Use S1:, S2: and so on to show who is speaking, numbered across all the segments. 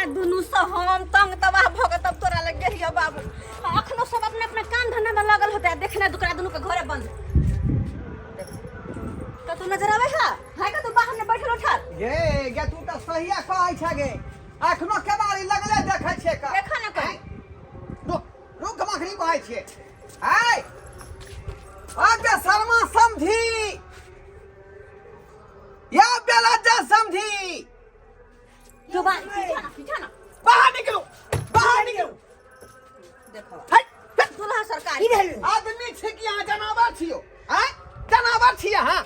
S1: आ दुनू से हम तंग तबाह भऽ के तब तोरा लग गेलियो बाबू। आ अखनो सब अपना अपना काम धंधा में लगल होते आ देखने दुकरा दुनू के घरे बंद। कतौ नजर आबै है? है कतौ बाहर में बैठल उठल?
S2: गे गे तू तऽ सहिया कहै छ गे। अखनो केबाड़ी लगले देखै छियै का।
S1: देखा ना कहीं।
S2: रुक रुक हम अखनी कहै छियै। आय आगे शर्मा समझी या बेलज्जा समझी।
S1: जो बात पीछा ना पीछा ना।
S2: बाहर निकलो बाहर निकलो।
S1: देखो
S2: हट, हट।
S1: दुल्हा सरकार
S3: की भेल?
S2: आदमी छी कि अहाँ जनावर छियो? आँय जनावर छी अहाँ?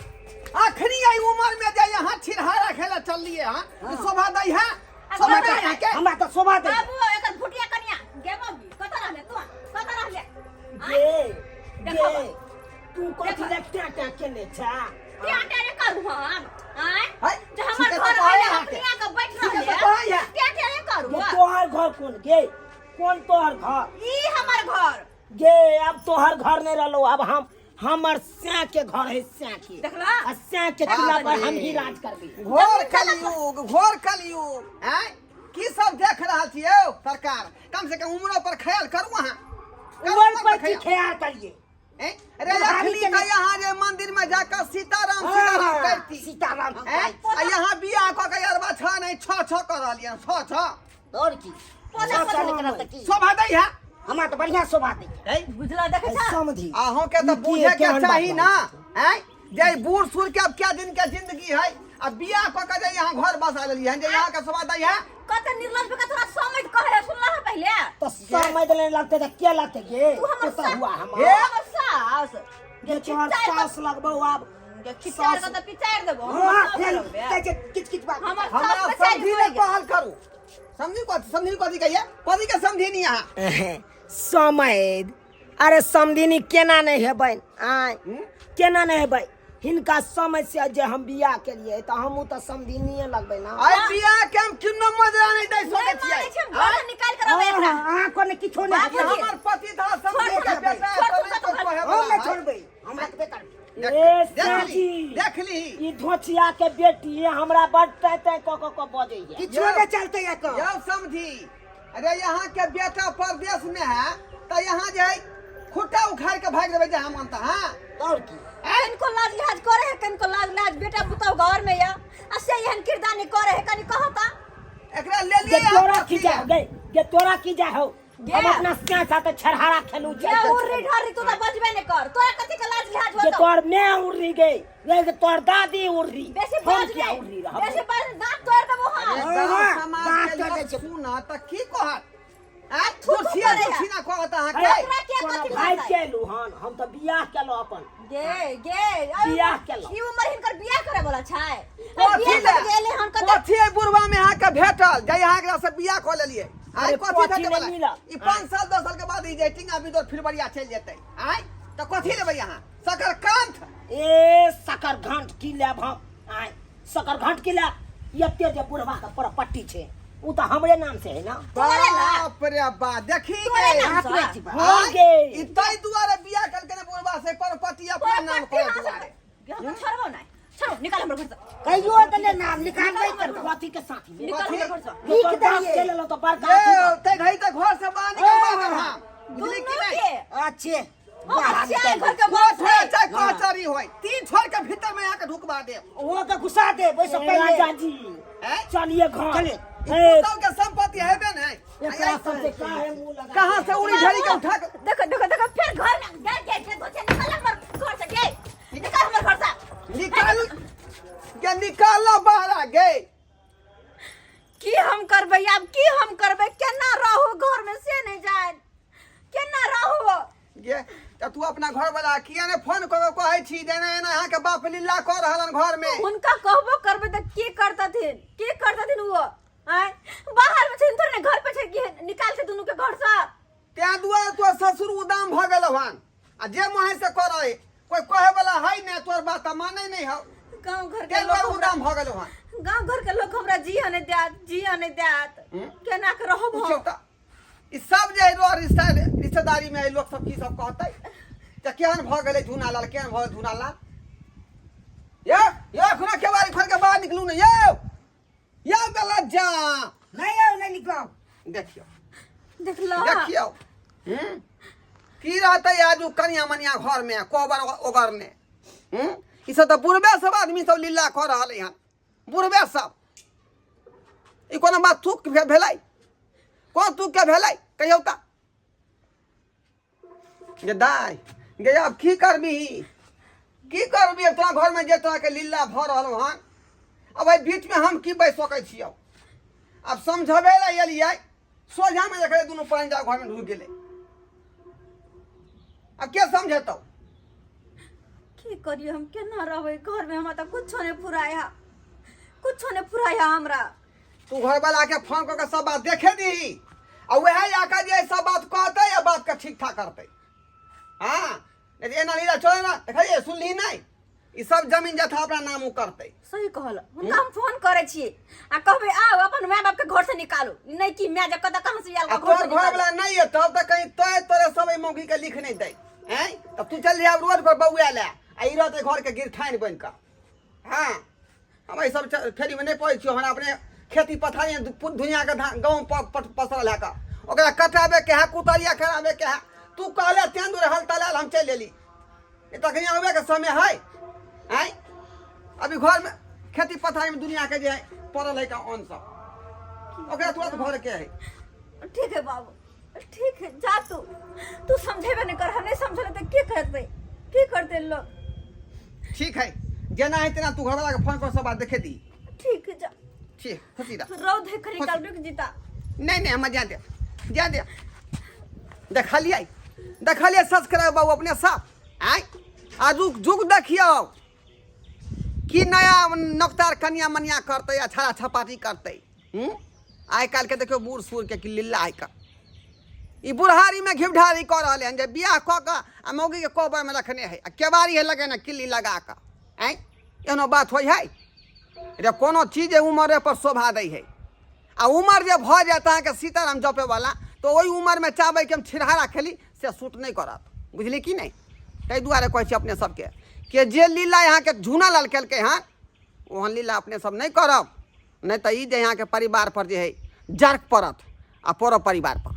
S2: अखनी एहि उम्र में जे यहाँ छिरहारा खेले चललिए हाँ ई शोभा दै है? शोभा दै है के?
S3: हमरा तऽ शोभा दै।
S1: बाबू एकर भुटिया कनिया गे मम्मी कत रहले तू? कत रहले?
S3: गे
S1: देखो।
S3: गे तू कथी लए टा टा केने छा?
S1: क्या टेरे करू हम? आँय
S2: है,
S1: जे हमर
S2: ठीके
S1: घर
S2: तऽ कहै
S1: आले
S2: अहाँके।
S1: अपनिया के बैठ
S2: ठीके
S1: रहले
S2: तऽ कहै है।
S1: क्या टेरे करू?
S3: गे तोहर घर कोन गे? कोन तोहर घर?
S1: ई हमर घर।
S3: गे अब तोहर घर नहीं रहलो, अब हम हमर स्या के घर है स्या के।
S1: देखला?
S3: आ स्या के चूल्हा पर हम ही राज करबी।
S2: घोर कलयुग घोर कलयुग। आँय की सब देख रहल छियै यौ सरकार? कम से कम उम्रो पर ख्याल करू अहाँ। करू
S3: उम्र पर की
S2: ख्याल।
S3: ख्याल करिए?
S2: हैं? अरे
S3: बुढ़ारी
S2: अखनी
S3: के
S2: तऽ
S3: नहीं।
S2: यहाँ जे मंदिर में जाकर सीताराम सीताराम करती।
S3: सीताराम हम
S2: हैं?
S3: करती।
S2: आ यहाँ बियाह कऽ के अरबा छह नहीं छह छह कऽ रहलियै हन, छह छह।
S3: और की?
S1: पौधा
S3: छह छह
S1: पौधा
S3: निकलत तऽ की?
S2: शोभा दै है?
S3: हमरा तऽ बढ़िया शोभा दै है।
S1: बुझला देखै छा?
S3: समझी।
S2: अहूँ के तऽ
S3: ई की
S2: बुझे के
S3: केहन बात
S2: चाही ना,
S3: बाजै
S2: हैं? जे ई बूढ़ सूढ़ के अब क्या दिन के जिंदगी है, आ बियाह कऽ के जे यहाँ घर बसा लेलियै हन, जे यहाँ के शोभा दै है?
S1: कते निर्लज बका तोरा समझ कहे सुनला है पहले?
S3: तऽ समझ नहीं लगते तऽ के लगते गे?
S1: तू हमर
S3: तो
S1: सास
S3: हुआ हमर।
S2: हे?
S1: हमर सास।
S3: गे तोहर सास लगबौ आब।
S1: गे खिचार के तऽ पिचार देबो।
S3: हाँ,
S1: हमर सास
S3: फेर
S1: लगबे।
S3: कहै छै किच किच बात।
S1: हमर
S2: हमरा
S1: सास बचाइ
S2: समझी
S1: होई
S2: ने कहल करू। समझी कथी? समझी कथी कहिए? कथी के समझी नहीं अहाँ?
S3: समैद अरे समधिनी केना नहीं हेबै? आय केना नहीं हेबै? हिनका समय से जे हम बियाह केलिए तऽ हमहूँ तऽ समधिनिये लगबै ना।
S2: आइ बियाह के हम किन्नो मजरा नहीं दै सकै
S1: नहीं
S2: छियै।
S1: मानै छै, हम घर से निकालि के रहबै एकरा।
S3: अहाँ कोने किछो नहीं
S1: बाबूजी।
S3: हेतै।
S2: हमर पति था समझी के
S1: छोड़,
S2: बेटा
S1: छोड़,
S2: तो नहीं
S1: छोड़,
S2: कोई कहे
S3: हम
S2: वाला
S3: नहीं
S2: है।
S3: छोड़बै, हमरा के बेकार।
S2: देख-
S3: ए
S2: देख ली,
S3: साची,
S2: देख ली।
S3: ई धोचिया के बेटी हमरा बड़ तय तय क क क बजैया।
S2: किछो
S3: नहि चलते एकर।
S2: यौ समझी, अरे यहाँ के बेटा परदेश में है तो यहाँ जे है खुट्टा उखाड़ के भाग देबै जहाँ मन तहाँ।
S3: और की?
S1: कनको लाज लिहाज करे है, कनको लाज लिहाज बेटा पुतहु घर में या आ से एहन किरदानी करे है, कनी कहो ता।
S2: एकरा ले लिए
S3: गे तोरा की जा गे, गे तोरा की जा हो?
S1: गे।
S3: हम अपना स्या साथे छरहारा खेलू
S1: गे
S3: जाय।
S1: उर्री ढर्री तू तो बजबे नहीं कर, तोरा कथी के लाज लिहाज
S3: गे
S1: होतो?
S3: तोर मैं उर्री गे, गे तोर दादी उर्री।
S1: बेसी
S3: हम
S1: बाज
S3: किया
S1: नहीं,
S3: उर्री रहब?
S1: बेसी बाज दांत तोड़ देबो हम।
S2: अरे
S3: हाँ,
S2: गाँव
S3: हाँ,
S2: समाज
S3: दांत
S2: के
S3: तोड़
S2: लोग
S3: दै छै।
S2: सुनत तऽ की कहत? आँय,
S1: थू थू
S2: दुर्छिया
S1: करे है।
S2: दुर्छिना कहत अहाँके।
S3: अरे,
S1: एकरा के
S3: कोनो
S1: कथी
S3: भाई
S1: लगतै?
S3: केलू हन, हम तऽ बियाह केलहुँ अपन।
S1: गे गे अरे
S3: बियाह केलहुँ।
S1: ई उम्र हिनकर बियाह करे वाला छै।
S2: कथी
S1: बियाह
S2: ले?
S1: कर गेले हन कते?
S2: कथी एहि बुढ़वा में अहाँके भेटल जे अहाँ एकरा से बियाह कऽ लेलियै? आँय,
S3: अरे
S2: कथी
S3: कथी
S2: भेटै
S3: नहि
S2: वाला?
S3: मिलल?
S2: ई 5 साल 10 साल के बाद ई जे टिंगा बिदोर फिरबरिया चलि जेतै। आँय, तऽ कथी लेबै अहाँ? शकरकंद।
S3: ए शकरकंद की लेब हम? आँय शकरकंद की लेब? एते जे बुढ़वा के प्रॉपर्टी छै उ तऽ हमरे नाम से है ना।
S1: तोरे ना।
S2: बाप रे बा, देखी
S1: तोरे
S2: गे।
S1: नाम से।
S3: हाँ गे।
S2: ई ताहि दुआरे बियाह केलकै ने बुढ़वा से प्रॉपर्टी अपना नाम
S1: प्रॉपर्टी
S2: करे
S1: हासिल
S2: दुआरे।
S1: गे, हम छोड़बो नहीं, छोड़ो, निकाल हमर घर से।
S3: कहियो तऽ ले नाम निकालबै करबै। कथी के साथी में?
S1: निकाल हमर घर से।
S3: लिख
S2: कथी?
S3: देलियै। चलि एलहुँ तऽ बड़का
S2: ये,
S3: अथी भऽ-
S2: तै घड़ी तऽ घर से बाहर निकलबा देब हम। बुझली कि
S1: दुनू
S2: नहि?
S1: के।
S3: अच्छे।
S1: हम
S3: बाहर
S1: अच्छे
S3: निकालि
S1: घर के
S2: कोठ
S1: बाप
S2: होय
S1: है।
S2: चाहे कचहरी होय, 3 छोड़ के भीतर में आके ढुकबा देब।
S3: ओहो के घुसा देब ओहिसँ पहिले। राजा जी,
S2: हैं?
S3: चलिए घर।
S2: चलिए। ई
S3: ए,
S2: पुतहु के संपत्ति हेबे नहि।
S3: एकरा सबसे काहे मुंह लगा?
S2: कहाँ से उड़ी झड़ी के उठा के
S1: देखो देखो देखो फिर घर में गे गे गे धोचे निकाल हमर घर से गे, निकाल हमर घर से।
S2: निकाल के निकाल बाहर गे।
S1: की हम करबै आब? की हम करबै? केना रहू घर में से नहीं जान, केना रहू
S2: गे? तऽ तू अपना घर वाला किया ने फोन कऽ के कहै छी जे एना एना अहाँके बाप लीला कऽ रहल हन घर में?
S1: हुनका कहबो करबै तऽ की करतथिन, की करतथिन वो? आँय बाहर में छथिन थोड़े ने, घर पे छै कि निकाल के दुनू के घर से।
S2: तें दुआरे तोर ससुर उदाम भऽ गेलौ हन आ जे मुँहे से करै कोई कहे वाला है ने, तोर बात तऽ मानै नहीं हौ।
S1: गांव घर के
S2: तें
S1: लोग
S2: दुआरे
S1: हमरा
S2: उदाम भऽ गेलौ हन।
S1: गांव घर के लोग हमरा जिया नहीं देत, जिया नहीं देत। केना के रहब
S2: पूछियौ
S1: हम?
S2: तऽ ई सब जे रो रिश्ता रिश्तेदारी में लोग सब की सब कहतै तऽ केहन भऽ गेलै झुनालाल, केहन भऽ गेलै झुनालाल? यौ यौ अखनो केबाड़ी खोलि के बाहर निकलू ने यौ, यौ गलत जा।
S3: नहीं यौ, नहीं निकलब।
S2: देखियौ।
S1: देखलो।
S2: देखियौ, की रहतै आजू कनिया मनिया घरमे कोबर ओगरने? ई सब तऽ बुढ़बे सब आदमी सब लीला कऽ रहल हन, बुढ़बे सब। ई कोनो बात थूक भेलै? कोन थूक के भेलै, कहियौ तऽ। गे दाइ गे, आब की करबही, की करबही? तोरा घरमे जे तोरा के लीला भऽ रहल हन, आब एहि बीचमे हम की बाजि सकै छियौ? आब समझबै लए एलियै, सोझामे देखै दुनू पानि जा घरमे ढुकि गेलै। आब के समझेतौ?
S1: की करियै हम? केना रहबै घरमे? हमरा तऽ कुछो नहि फुराय है, कुछो नहि फुराय है हमरा।
S2: तू घरवाला के फोन कऽ के सब बात देखे दीही आ वएह आके जे सब बात कहतै आ बात के ठीक ठाक करतै। हाँ, नहीं तऽ एना लीला चले ना। देखलियै, सुनली नहि? ई सब जमीन जथा अपना नाम उ करतै।
S1: सही कहल। हुनका हम फोन करै छियै आ कहबै, आउ, अपन माय बाप के घर से निकालू। नहि कि माय जे कतऽ कहाँ से आयल।
S2: आ
S1: घर से
S2: तोहर घर
S1: निकालू।
S2: वाला नहीं है तब तऽ कहीं तोय तोरे सब एहि मौगी के लिख नहीं दै हैं, तब तू चल जा रोड पर बौआ ले आ ई रहतै घर के गिरठाइन बनि कऽ। हाँ, हम एहि सब फेरीमे नहि पड़ै छियौ। हमरा अपने खेती पथारी दुनियाके धान गहूँम पसरल है कऽ, ओकरा कटाबेके है, कुतरिया कराबेके है। तू कहले तें दूर हल तलाल हम चलि एली, ई तखनी आबेके समय है। आँय, अभी घरमे खेती पथारीमे दुनियाके जे है पड़ल है का अन्न सब, ओकरा तुरंत घरके है।
S1: ठीक है बाबू, ठीक है, जा तू। तू समझेबे नहीं कर, हम नहीं समझले तो की करते, की करते लोग?
S2: ठीक है, जेना है तेना। तू घरवाला के फोन कर, सब बात देखे दी।
S1: ठीक है, जा।
S2: ठीक, खुशी रह।
S1: रौद है खरी काल, रुक जीता।
S2: नहीं नहीं, हम जा दे, जा दे। देखलियै, देखलियै सब्सक्राइब बाबू अपने सब। आँय, आजुक जुग देखियौ की नया नवतार कनिया मनिया करतै आ छड़ा छपाटी करतै। आइ काल्हिके देखियौ बूढ़ सूढ़के की लीला है का। ई बुढ़ारीमे घिवढारी कऽ रहलै हन जे बियाह कऽ कऽ आ मौगीके कोबरमे रखने है आ केबाड़ी है लगेने किल्ली लगा कऽ। आँय, एहनो बात होइ है रे? कोनो चीज उमरे पर शोभा दै है आ उमर जे भऽ जायत अहाँके सीताराम जपेवला, तऽ ओहि उमरमे चाहबै कि हम छिरहारा खेली, से सूट नहि करत। बुझली कि नहि? ताहि दुआरे कहै छी अपने सबके कि जे लीला अहाँके झूना लाल केलकै हन, ओहन लीला अपने सब नहि करब, नहि तऽ ई जे अहाँके परिवार पर जे है जर्क पड़त आ परो परिवार पर।